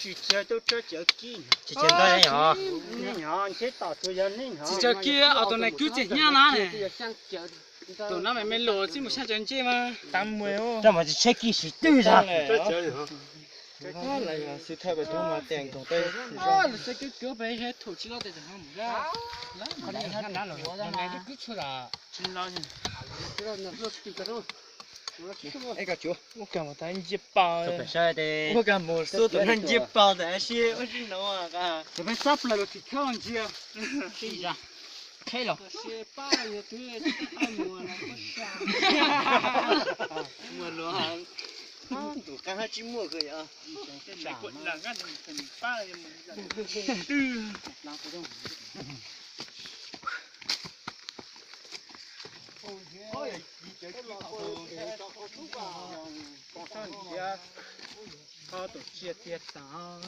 Tsis tsis ntawd yog, tsis tsis ntawd kib, tus nais kub txias hnyiab na ne. Tus no me me lus txij mus xyaj cav ncej mas. Rau mas tsis tsheb kib sim twg zog. Ua kag mus tab nci pau, ua kag mus xub tus nab nci pau ntawm sib ua sib no. Peb sab plaws los tsis khab ntsia. Qheb los. Muaj luag ntus qab tsis muaj kawg yom. Pom tus tsiaj tiag tas,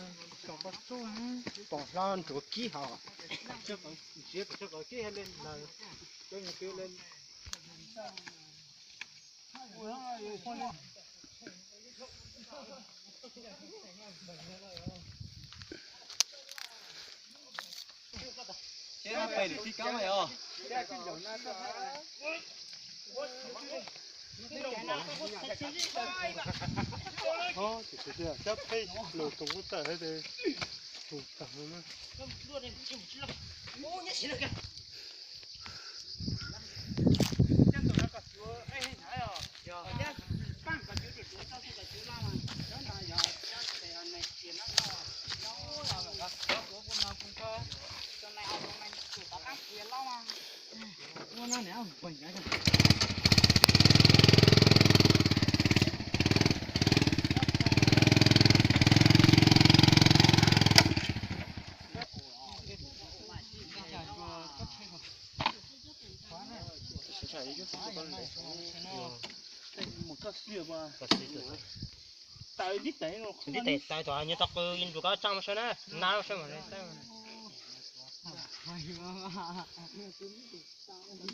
pom hlob nruav kib hos. Nyob tau qw ntsuas koj tsa mus saib na, nab saib mas.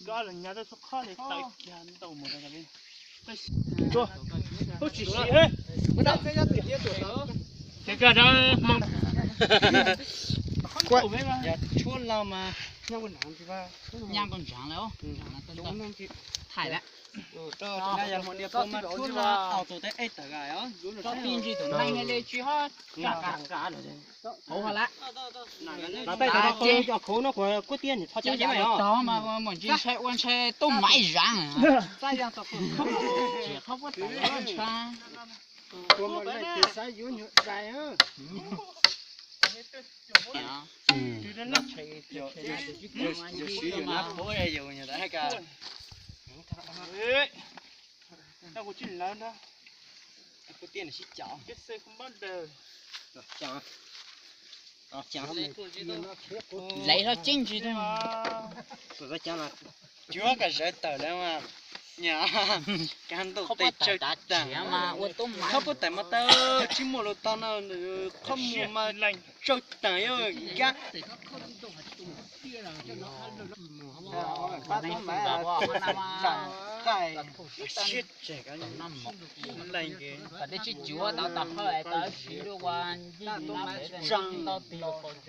Koj los nyob tau txhua qhov li tawm kiag ntau mus rau li. Tsis siv. Tshuab los mas nyab koj ntsaav lawm, thaij lawm. Tshuab los tau tus teb ej tawm os. Tsob pij ntsis tus neeg li tsis hob kam kam kam lawm. Hauv ho lawm. Cov khuv no kuv kuj tiag nim txhob cov yeeb os. Tog mas mus ntsis ntshai ua ntshai tuaj maiv zaav. Txiv qhov puab tais ntshai. Yus siv yus nab puab yus nyuam tau hais kas. Kuv tij sib cav. Laiv hlob ceeb ntsis thiab. Cuab kam zawv tawm lawm mas, niam, kab ntuj tej tsawg tas. Qhov puab tais mas tawg tsis muaj lus tau no, qhov muag mas tsawg tas yog kab. Siab tseg kab leej. Kom tej tsis cuav tau tau hawj tau siv lub ua ncig tau tig tau tig.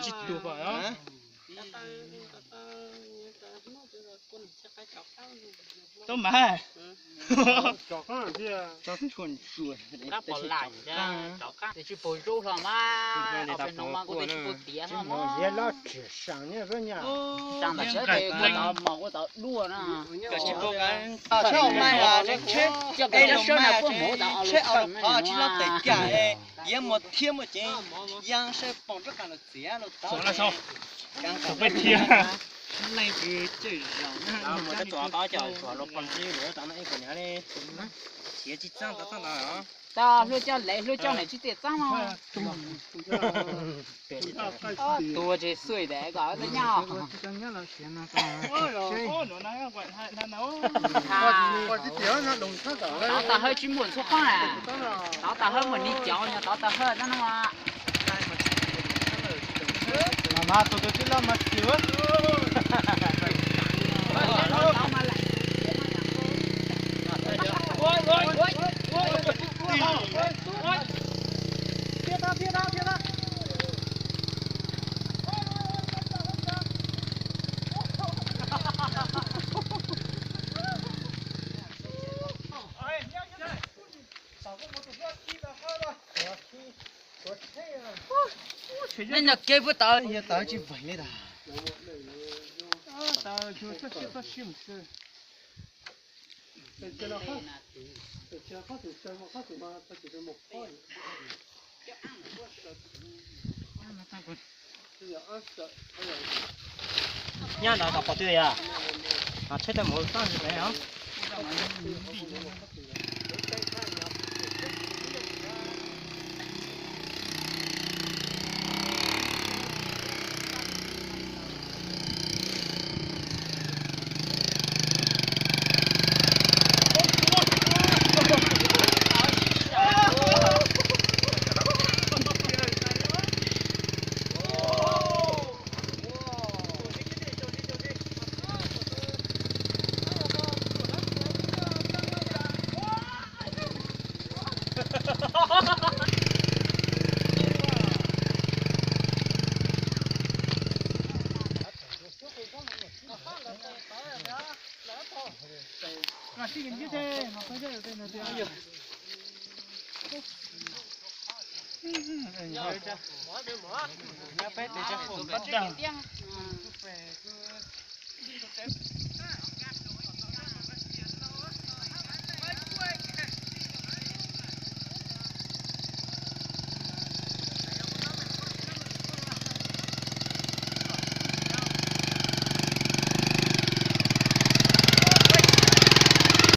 Tsis tuag. Tub mas. Tsis pom zub hlo mas, pem no mas kuv twb tsis pom tiav hlo mas. Tsa ntawm sawv daws kuj tau mos kuj tau duaj no. Coj koj cov sawb no puab mus tau tsheb los qhov tsis loj tes kiag, yeej muaj thiab muaj ceev, yeej saib pom rov qab los txiav los tau. Peb thiab. Leej twg coj zaum na. Mus tau tod coj zaum los pom ntsis lawm tod no ib kuv niam li. Khiav tsis txeeb tau txeeb ntawd. Tau hlua coj lawm, hlua coj lawm tsis txiav txeeb no. Tua tsis xui tes kom tau nyaj. Tod tau hawb tsis muaj txhua qhov na. Tod tau hawb muaj ni cov, tod tau hawb no. Mas mas tus tus tib loj mas tiag. Nej nyob kev puab tawv, yog tawv tsis veem li tas. Nyab ntawd kom pom twg yom? Tsheb tawg mus txaj ntsis pem os.